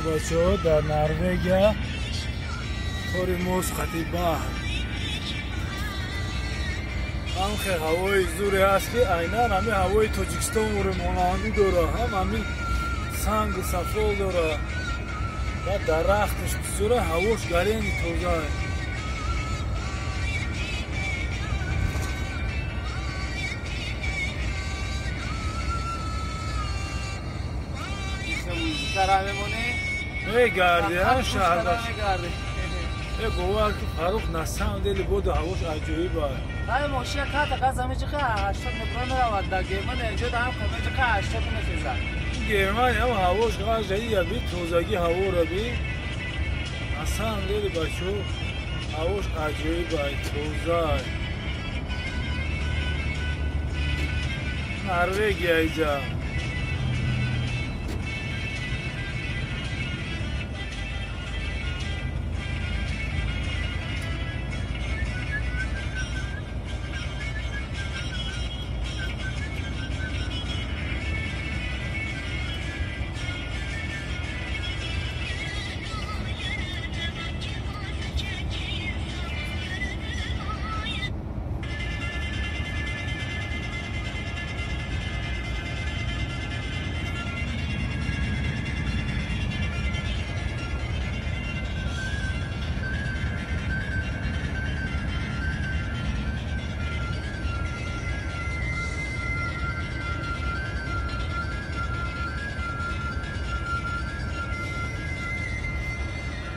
Бачаҳо, дар Норвегия тори мост қати баҳр. Ҳамхе ҳавои зуре ҳаст, ки айнан ҳамин ҳавои Тоҷикистонро монандӣ дора, ҳам ҳамин сангу сафол дора ва дарахташ бисёра, ҳавош гарени тоза. Мегарди, шаҳрдаш. Э, бовар ки, Фарух, на самом деле боду ҳавош аҷоиб аст. Ай, мошина ката газа меҷиқа 80 метр меравад, дар Германия инҷо дар ҳам меҷиқа 80 мехезад. Германия ҳам ҳавош ғажаия би, тозагӣ ҳаворо би. На самом деле, бачо, ҳавош аҷоиб аст, тоза. Норвегия иҷа.